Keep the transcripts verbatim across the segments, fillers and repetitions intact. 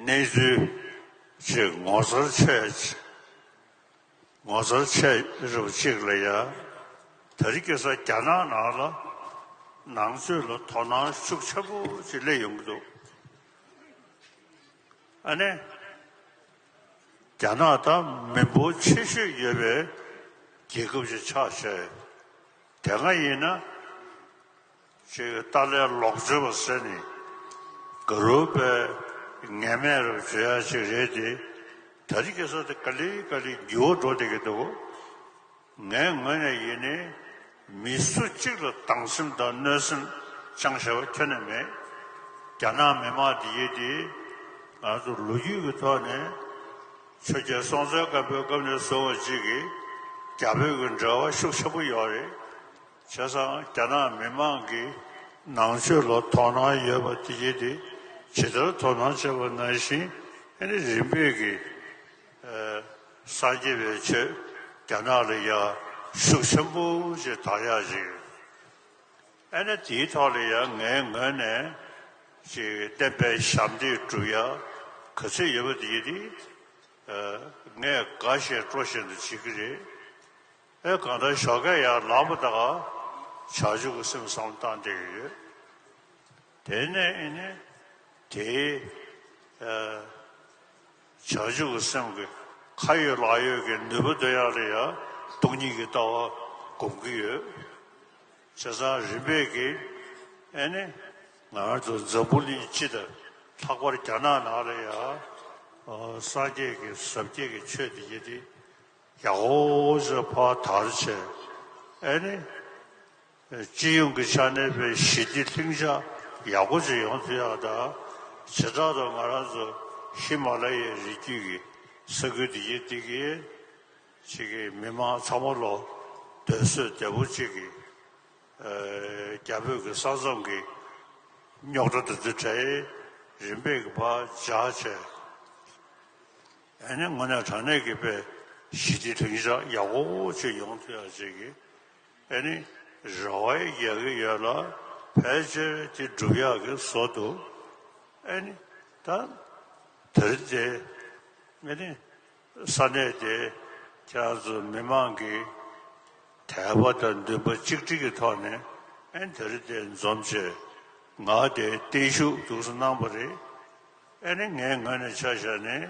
གནས་ཚུལ་ཅིག་ངོ་མཚར་ཆེ་ངོ་མཚར་ཆེ་རབས་ཅིག་ལ་ཡ། དེ་རིང་ཁ་སང་རྒྱ་ནག་ནང་ལ་ནང་ཆོས་ལ་དོ་སྣང་ཤུགས་ཆེན་པོ་ཅིག་སླེབས་ཡོང་གི་འདུག་ཨ་ནི། རྒྱ་ནག་ད་མི་འབོར་ཆེ་ཤོས་ཡོད་པའི་རྒྱལ་ཁབ་ཅིག་ཆགས་བྱས། དེ་སྔ་ཡིན་ན་ཅིག་ཏཱ་ལའི་ལོག་སྤྱོད་པ་ཟེར་ནས་ག་རུ་པའི་ངན་སྨྲས་རབ་བརྗོད་ཡ་ཅིག་རེད་དེ། དེ་རིང་ཁ་སང་དེ་ག་ལེ་ག་ལེ་འགྱུར་བ་འགྲོ་བསྡད་ཀྱི་འདུག་ངའི་ངོས་ནས་ཡིན་ནའི་མི་སུ་གཅིག་ལ་སྡང་སེམས་དང་གནོད་སེམས་བཅངས་བཞག་པ་ཁྱོན་ནས་མེད། རྒྱ་ནག་མི་མང་འདི་ཡིན་དེ་ང་ཚོ་ལོ་རྒྱུས་ཀྱི་ཐོག་ནས་ཆོས་རྒྱལ་སྲོང་བཙན་སྒམ་པོའི་སྐབས་ནས་བཟུང་བ་གཅིག་གིས་རྒྱ་བོད་ཀྱི་འབྲེལ་བ་ཤུགས་ཆེན་པོ་ཡོད་རེད། བྱས་ཙང་རྒྱ་ནག་མི་མང་གིས་ནང་ཆོས་ལ་དོ་སྣང་ཡོད་པ་དེ་ཡིན་དེ་ཇི་ལྟར་དོ་སྣང་བྱས་པ་ནང་བཞིན་ཨ་ནི་རིམ་པས་ཀྱིས། ཨ། སངས་རྒྱས་པའི་ཆོས་རྒྱ་ནག་ལ་ཡ་ཤུགས་ཆེན་པོ་ཞིག་དར་ཡག་ཅིག་ཨ་ནི་དེའི་ཐོག་ལ་ཡ་ངའི་ངོས་ནས་ཅིག་བསྟན་པའི་ཞབས་འདེགས་སྒྲུབ་ཡ་ག་ཚོད་ཡོད་པ་དེ་ཡིན་དེ། ཨ། ངས་དགའ་ཞིང་སྤྲོ་བཞིན་དུ་བྱེད་ཀྱི་རེད། ཨེ། གང་ལྟར་ཞོགས་ཀས་ཡར་ལངས་པ་དང་བྱང་ཆུབ་ཀྱི་སེམས་བསམ་བློ་བཏང་བསྡད་ཀྱི་ཡོད། དེ་ནས་ཨེ་ནི་དེའི་ཨ། བྱང་ཆུབ་ཀྱི་སེམས་ཀྱི་ཁ་ཡོད་ལག་ཡོད་ཀྱི་ནུས་པ་འདོན་ཡག་ལ་ཡང་སྟོང་ཉིད་ཀྱི་ལྟ་བ་སྒོམ་གྱི་ཡོད། བྱས་ཙང་རིམ་པས་ཀྱིས་ཨེ་ནི་ང་རང་ཚོ་འཛམ་བུ་གླིང་སྤྱི་དང་ལྷག་པར་རྒྱ་ནག་ནང་ལ་ཡང་སངས་རྒྱས་ཀྱི་ཟབ་རྒྱས་ཀྱི་ཆོས་དེ་ཡིན་དེ། ཡག་པོ་ཞིག་ཕར་དར་བྱས། ཨེ་ནི། སྤྱི་ཡོངས་ཀྱི་ཆ་ནས་པའི་ཞི་བདེ་ལྷིང་འཇགས་ཡག་པོ་ཞིག་ཡོང་ཐུབ་ཡག་དང་། བྱེ་བྲག་ཏུ་ང་རང་ཚོ་ཧི་མ་ལ་ཡའི་རི་རྒྱུད་ཀྱི་ས་ཁུལ་འདི་ཡི་འདི་གི་ཅིག་གི་མི་མང་ཚང་མ་ལོ་སྡོད་གསོས་བདེ་པོ་ཅིག་གི། ཨ། རྒྱ་བོད་ཀྱི་ས་མཚམས་ཀྱི་རྙོག་དྲ་དེ་ཚོ་གྲས་རིམ་པས་ཀྱི་ཕར་འཇགས་བྱས། ཨ་ནི་དངོས་གནས་དྲང་གནས་ཀྱི་དཔེ་ཞི་བདེ་ལྷིང་འཇགས་ཡག་པོ་ཅིག་ཡོང་ཐུབ་ཡག་ཅིག་གི་ཨ་ནི་རེ་བ་རྒྱག་གི་ཡོད་ལ། ཕལ་ཆེར་དེ་སྒྲུབ་ཡག་གི་བཟོ་འདུག་ཨ་ནི་ད་དེ་རིང་དེ་ཨ་ནི་ས་གནས་དེ་ཁྱེད་རང་ཚོ་མི་མང་གི་དད་པ་དང་འདུན་པ་གཅིག་སྒྲིལ་གྱི་ཐོག་ནས་ཨ་ནི་དེ་རིང་དེ་འཛོམས་བྱས་ང་དེ་བརྟན་བཞུགས་འདུག་སེ་གནང་བ་རེད། ཨ་ནི་ངའི་ངོས་ནས་ཆ་བཞག་ནས་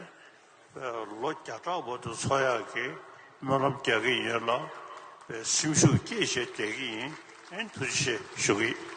ལོ་བརྒྱ་ཕྲག་བར་དུ་འཚོ་ཡག་གི་སྨོན་ལམ་རྒྱག་གི་ཡོད་ལ། སེམས་ཤུགས་བསྐྱེད་བྱས་བསྡད་ཀྱི་ཡིན། ཨ་ནི་ཐུགས་རྗེ་ཆེ་ཞུ་གི་ཡིན།